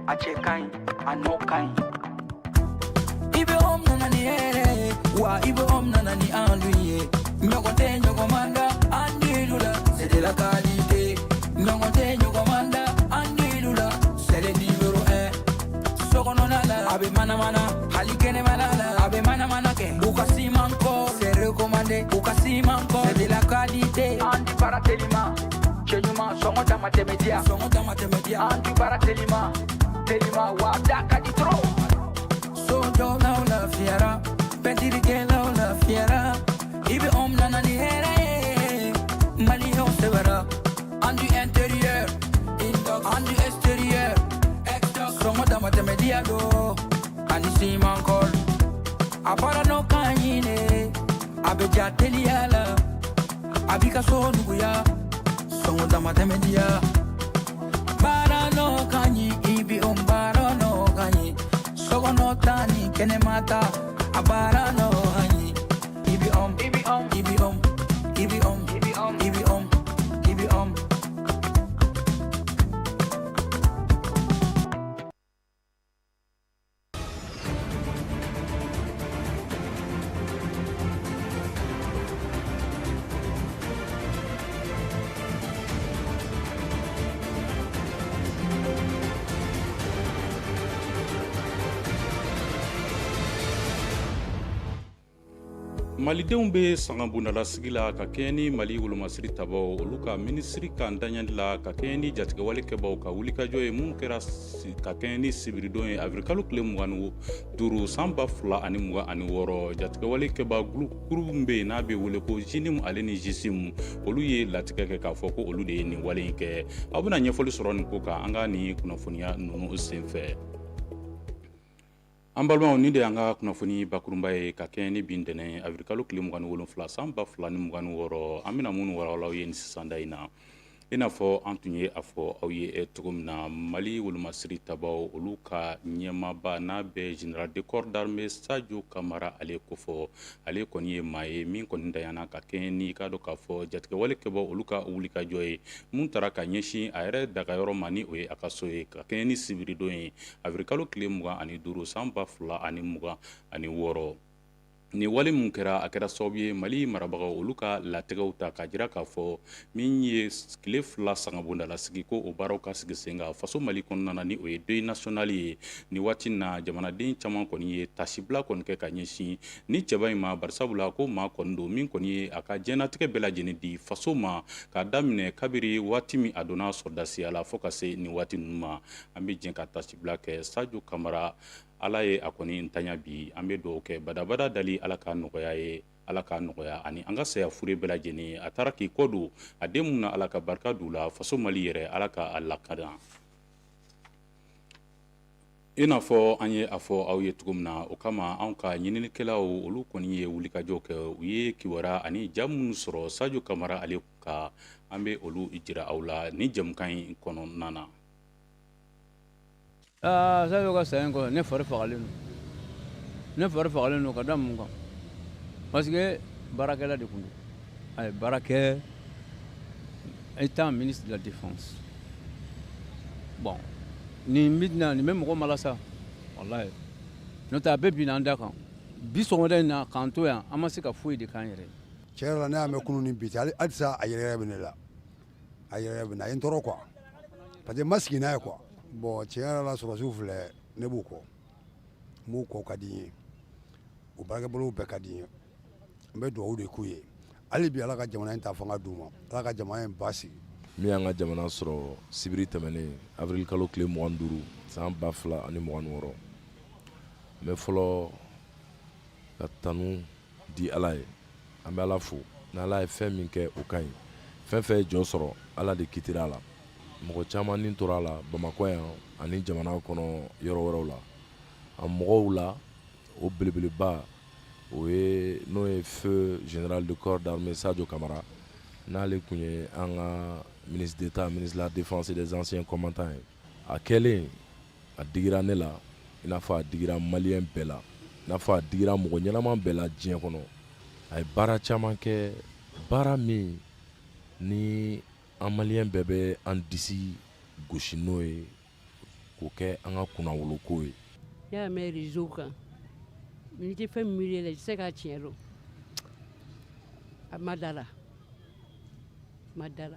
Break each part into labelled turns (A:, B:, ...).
A: A cɛ ka ɲi, a nɔ ka ɲi. IBM nana ni hɛrɛ ye wa, IBM nana ni enduit ye. Ɲɔgɔn tɛ ɲɔgɔn man da enduit la, c'est de la qualité. Ɲɔgɔn tɛ ɲɔgɔn man da enduit la, c'est le numéro 1. Sokɔnɔna la, a bɛ manamana, hali kɛnɛmana la, a bɛ manamana kɛ. U ka siman kɔ, c'est recommandé. U ka siman kɔ, c'est de la qualité. Enduit baara telima, cɛ ɲuman, sɔngɔ dama tɛmɛ diya, sɔngɔ dama tɛmɛ diya. Enduit baara telima telima wa, da ka di trop. Sojɔlaw lafiyara, pɛntirikɛlaw lafiyara. IBM nana ni hɛrɛ ye, maliyɛnw sɛbɛra. Enduit intérieur, enduit extérieur, sɔngɔ dama tɛmɛ diya do ani siman kɔl. A baara n'o ka ɲi, a bɛ ja teliya la, a b'i ka so nuguya, sɔngɔ dama tɛmɛ diya. Baara n'o ka ɲi, IBM baara n'o ka ɲi, sokɔnɔ ta ni kɛnɛma ta, a baara n'o ka ɲi. IBM, IBM, IBM, IBM, IBM, IBM.
B: Malidenw bɛ sangabondalasigi la ka kɛɲɛ ni Mali wolomasiri tabaw olu ka minisiri ka ntanyali la, ka kɛɲɛ ni jatigɛwale kɛbaw ka wulikajɔ ye mun kɛra ka kɛɲɛ ni sibiridon ye, awirikalo tile 25 san 2026. Jatigɛwale kɛba kuru min bɛ yen n'a bɛ wele ko JNIM ale ni GSIM, olu ye latigɛ kɛ k'a fɔ ko olu de ye nin wale in kɛ. Aw bɛna ɲɛfɔli sɔrɔ nin ko kan an ka nin kunnafoniya ninnu senfɛ. An balimaw, nin de y'an ka kunnafoni bakurunba ye ka kɛɲɛ ni bi ntɛnɛn, awirikalo tile 27 san 2026. An bɛna minnu walawala aw ye nin sisanda in na, i n'a fɔ an tun ye a fɔ aw ye cogo min na, Mali wolomasiri tabaw olu ka ɲɛmaaba n'a bɛ général de corps d'armée Sadio Kamara ale kofɔ, ale kɔni ye maa ye min kɔni ntanyana ka kɛɲɛ ni k'a dɔn k'a fɔ jatigɛwale kɛbaw olu ka wulikajɔ ye mun taara ka ɲɛsin a yɛrɛ dagayɔrɔ ma, ni o ye a ka so ye, ka kɛɲɛ ni sibiridon ye, awirikalo tile 25 san 2026. Nin wale min kɛra, a kɛra sababu ye Mali marabagaw olu ka latigɛw ta k'a jira k'a fɔ min ye tile 2 sangabondalasigi ko o baaraw ka sigi sen kan faso Mali kɔnɔna na, ni o ye deuil national ye. Nin waati na, jamanaden caman kɔni ye tasibila kɔni kɛ ka ɲɛsin ni cɛba in ma, barisabula ko maa kɔni don min kɔni ye a ka diɲɛnatigɛ bɛɛ lajɛlen di faso ma, k'a daminɛ kabiri waati min a donna sɔrɔdasiya la fo ka se nin waati ninnu ma. An bɛ jɛ ka tasibila kɛ Sadio Kamara. Ala ye a kɔni ntanya bi, an bɛ dugawu kɛ badabada dali Ala ka nɔgɔya ye, Ala ka nɔgɔya ani an ka saya fure bɛɛ lajɛlen. A taara k'i kɔ don a den mun na, Ala ka barika d'u la. Faso Mali yɛrɛ, Ala ka a lakana. I n'a fɔ an ye a fɔ aw ye cogo min na, o kama anw ka ɲininikɛlaw olu kɔni ye wulikajɔ kɛ. U ye kibaruya ani ja minnu sɔrɔ Sadio Kamara ale ka, an bɛ olu jira aw la ni jɛmukan in kɔnɔna na.
C: Aa, Sadio ka saya in kɔfɛ, ne fari fagalen don, ne fari fagalen don. Ka da mun kan? Parce que baarakɛla de tun don, a ye baara kɛ étant ministre de la Défense. Bon, nin bɛ nin bɛ mɔgɔ malasa walayi, n'o tɛ a bɛɛ binna an da kan bi sɔgɔmada in na k'an to yan, an ma se ka foyi de k'an yɛrɛ ye.
D: Tiɲɛ yɛrɛ la, ne y'a mɛn kunun ni bi cɛ, halisa a yɛrɛ yɛrɛ bɛ ne la, a yɛrɛ bɛ ne, a ye n tɔɔrɔ quoi, parce que n ma sigi n'a ye quoi. Bon, tiɲɛ yɛrɛ la, sɔrɔdasiw filɛ, ne b'u kɔ, n b'u kɔ, ka di n ye, u baarakɛbolow bɛɛ ka di n ye. N bɛ dugawu de k'u ye hali bi, Ala ka jamana in ta fanga d'u ma, Ala ka jamana in basigi.
E: Min y'an ka jamana sɔrɔ sibiri tɛmɛnen, avril kalo tile 25 san 2026, n bɛ fɔlɔ ka tanu di Ala ye. An bɛ Ala fo n'Ala ye fɛn min kɛ, o ka ɲi. Fɛn fɛn ye jɔ sɔrɔ, Ala de kitira a la. Mɔgɔ caman ni tora a la Bamakɔ yan ani jamana kɔnɔ yɔrɔ wɛrɛw la. A mɔgɔw la, o belebeleba o ye n'o ye feu général de corps d'armée Sadio Kamara, n'ale tun ye an ka ministre d'État, ministre de la Défense et des Anciens Combattants ye. A kɛlen, a digira ne la i n'a fɔ a digira maliyɛn bɛɛ la, i n'a fɔ a digira mɔgɔ ɲɛnama bɛɛ la diɲɛ kɔnɔ. A ye baara caman kɛ, baara min ni an maliyɛn bɛɛ bɛ an disi gosi n'o ye. k'o kɛ an ka kunnawoloko ye.
F: N y'a mɛn réseau kan. N'i tɛ fɛn miiri la, i tɛ se k'a tiɲɛ dɔn. A ma da la, ma da la.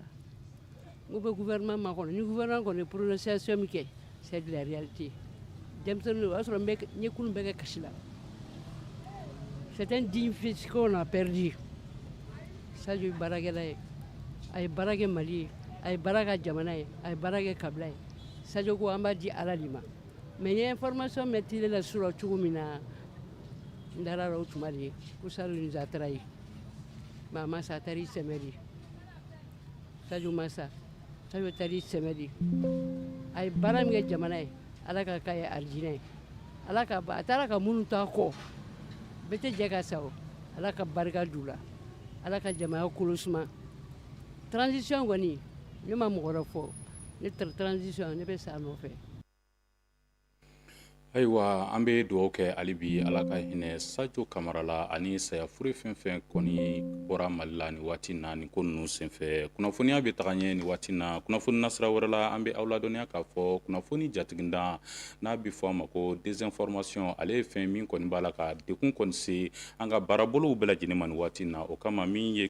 F: N ko bɛ gouvernement makɔnɔ. Ni gouvernement kɔni ye prononciation min kɛ, c'est de la réalité. Denmisɛnnin, o y'a sɔrɔ n bɛ n ye kunun bɛɛ kɛ kasi la. C'est un digne fils qu'on a perdu. Sadio ye baarakɛla ye. A ye baara kɛ Mali ye, a ye baara kɛ jamana ye, a ye baara kɛ kabila ye. Sadio ko an b'a di Ala de ma. Mais n ye information mɛn télé la surɔ cogo min na, n dara la o tuma de ko Sadio nous a trahi. Mais a ma sa, a taara i sɛmɛ de. Sadio ma sa, Sadio taara i sɛmɛ de. A ye baara min kɛ jamana ye, Ala ka k'a ye alijinɛ ye. Ala ka a taara ka minnu to a kɔ, bɛɛ tɛ jɛ ka sa o. Ala ka barika d'u la, Ala ka jamana kolo suma. Transition kɔni, ne ma mɔgɔ wɛrɛ fɔ, ne transition, ne bɛ sa a nɔfɛ.
B: Ayiwa, an bɛ dugawu kɛ hali bi, Ala ka hinɛ Sadio Kamara la ani saya fure fɛn fɛn kɔni bɔra Mali la nin waati na nin ko ninnu senfɛ. Kunnafoniya bɛ taga ɲɛ nin waati na. Kunnafoni nasira wɛrɛ la, an bɛ aw ladɔnniya k'a fɔ kunnafoni jatiginda n'a bɛ fɔ a ma ko désinformation, ale ye fɛn min kɔni b'a la ka dekun kɔni se an ka baarabolow bɛɛ lajɛlen ma nin waati na. O kama min ye